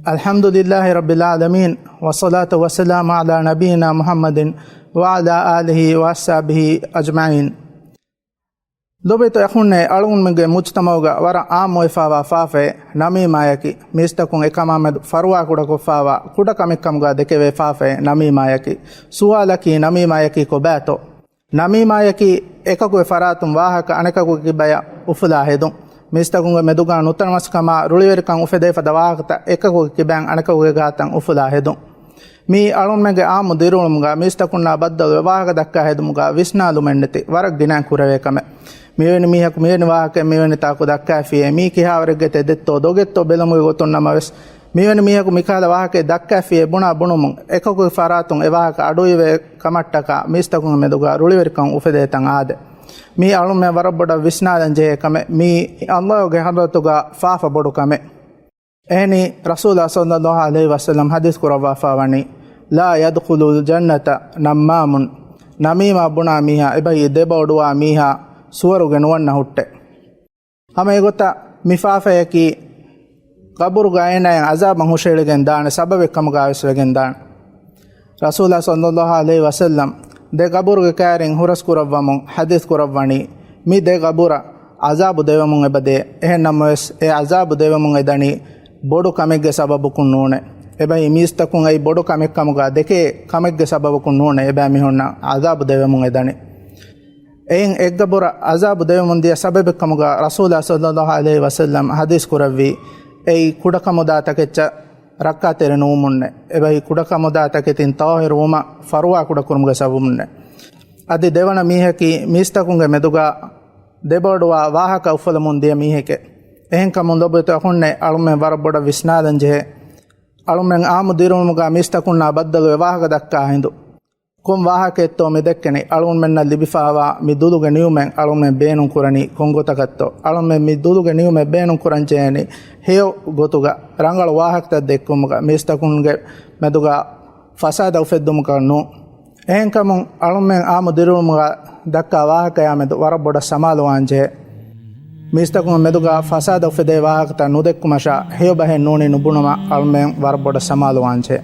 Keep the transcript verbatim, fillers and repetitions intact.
الحمد لله رب العالمين، والصلاة والسلام على نبينا محمد وعلى آله وأصحابه أجمعين. ލޮބުވެތި އަޚުންނޭ، އަޅުގަނޑުމެންގެ މުޖްތަމަޢުގަ ވަރަށް ޢާއްމުވެފަވާ ފާފައެއް ނަމީމާޔަކީ. މީސްތަކުން އެކަމާމެދު ފަރުވާކުޑަކޮށްފަވާ ކުޑަކަމެއްކަމުގަ ދެކެވޭ ފާފައެއް ނަމީމާޔަކީ. ސުވާލަކީ، ނަމީމާޔަކީ ކޮބާތޯ؟ ނަމީމާޔަކީ އެކަކުގެ ފަރާތުން ވާހަކަ އަނެކަކުގެ ކިބަޔަށް އުފުލާ ހެދުން. މީސްތަކުންގެ މެދުގަ ނުތަނަވަސްކަމާ ރުޅިވެރިކަން އުފެދޭ ފަދަ ވާހަކަތައް އެކަކުގެ ކިބައިން އަނެކަކުގެ ގާތަށް އުފުލާ ހެދުން. މީ އަޅުންމެންގެ އާއްމު ދިރިއުޅުމުގަ މީސްތަކުންނާ ބައްދަލުވެ ވާހަކަ ދައްކާ ހެދުމުގަ ވިސްނާލުމެއްނެތި ވަރަށް ގިނައިން ކުރެވޭ ކަމެއް. މިވެނި މީހަކު މިވެނި ވާހަކައެއް މިވެނި ތާކު ދައްކާފިއޭ، މީ ކިހާވަރެއްގެ ތެދެއްތޯ ދޮގެއްތޯ ބެލުމުގެ ގޮތުން ނަމަވެސް، މިވެނި މީހަކު މިކަހަލަ ވާހަކައެއް ދައްކާފިއޭ ބުނާ ބުނުމުން އެކަކުގެ ފަރާތުން އެ ވާހަކަ އަޑުއިވޭ ކަމަށްޓަކާ މީސްތަކުންގެ މެދުގަ ރުޅިވެރިކަން އުފެދޭތަން އާދޭ. މީ އަޅުންމެން ވަރަށް ބޮޑަށް ވިސްނާލަން ޖެހޭ ކަމެއް. މީ ﷲ ގެ ޙަޟްރަތުގަ ފާފަ ބޮޑު ކަމެއް. އެހެނީ، ރަސޫލާ ޞައްލައްލާހު ޢަލައިހި ވަސައްލަމް ޙަދީޘް ކުރައްވާފަ ވަނީ، لا يدخل الجنة نمام، ނަމީމާ ބުނާ މީހާ، އެބަހީ ދެބައޮޑުވާ މީހާ ސުވަރުގެ ނުވަންނަ ހުއްޓެއް. ހަމަ އެގޮތަށް މި ފާފަޔަކީ ޤަބުރުގަ އޭނާއަށް ޢަޒާބަށް ހުށައެޅިގެން ދާނެ ސަބަބެއް ކަމުގަ ވެސް ވެގެން ދާނެ. ރަސޫލާ ޞައްލައްލާހު ޢަލައިހި ވަސައްލަމް ދެ ޤަބުރުގެ ކައިރިން ހުރަސް ކުރައްވަމުން ޙަދީޘް ކުރައްވަނީ، މި ދެ ޤަބުރަށް ޢަޒާބު ދެވެމުން އެބަދޭ. އެހެން ނަމަވެސް، އެ ޢަޒާބު ދެވެމުން އެދަނީ ބޮޑު ކަމެއްގެ ސަބަބަކުން ނޫނޭ. އެބަހީ މީސްތަކުން އެއީ ބޮޑު ކަމެއް ކަމުގަ ދެކޭ ކަމެއްގެ ސަބަބަކުން ނޫނޭ އެބައިމީހުންނަށް ޢަޒާބު ދެވެމުން އެދަނީ. އެއިން އެއްގަބުރަށް ޢަޒާބު ދެވެމުން ދިޔަ ސަބަބެއް ކަމުގަ ރަސޫލާ ޞައްލައްލާހު ޢަލައިހި ވަސައްލަމް ޙަދީޘް ކުރެއްވީ، އެއީ ކުޑަކަމުދާ ތަކެއްޗަށް ރައްކާތެރި ނުވުމުންނެ. އެބަހީ ކުޑަކަމުދާ ތަކެތިން ޠާހިރު ވުމަށް ފަރުވާ ކުޑަކުރުމުގެ ސަބަބުންނެ. އަދި ދެވަނަ މީހަކީ މީސްތަކުންގެ މެދުގަ ދެބައޮޑުވާ ވާހަކަ އުފުލަމުން ދިޔަ މީހެކޭ. އެހެންކަމުން ލޮބުވެތި އަޚުންނޭ، އަޅުމެން ވަރަށް ބޮޑަށް ވިސްނާލަން ޖެހޭ. އަޅުމެން އާއްމު ދިރިއުޅުމުގަ މީސްތަކުންނާ ބައްދަލުވެ ވާހަކަ ދައްކާ ހިނދު. ކޮން ވާހަކައެއްތޯ މި ދެއްކެނީ؟ އަޅުމެންނަށް ލިބިފައިވާ މި ދުލުގެ ނިޢުމަތް އަޅުމެން ބޭނުން ކުރަނީ ކޮން ގޮތަކަށްތޯ؟ އަޅުމެން މި ދުލުގެ ނިޢުމަތް ބޭނުން ކުރަން ޖެހޭނީ ހެޔޮ ގޮތުގަ ރަނގަޅު ވާހަކަތައް ދެއްކުމުގަ، މީސްތަކުންގެ މެދުގަ ފަސާދަ އުފެއްދުމަކަށް ނޫން. އެހެންކަމުން އަޅުމެން އާއްމު ދިރިއުޅުމުގަ ދައްކާ ވާހަކަޔާ މެދު ވަރަށް ބޮޑަށް ސަމާލުވާން ޖެހޭ. މީސްތަކުން މެދުގަ ފަސާދަ އުފެދޭ ވާހަކަތައް ނުދެއްކުމަށާ ހެޔޮ ބަހެއް ނޫނީ ނުބުނުމަށް އަޅުމެން ވަރަށް ބޮޑަށް ސަމާލުވާން ޖެހޭ.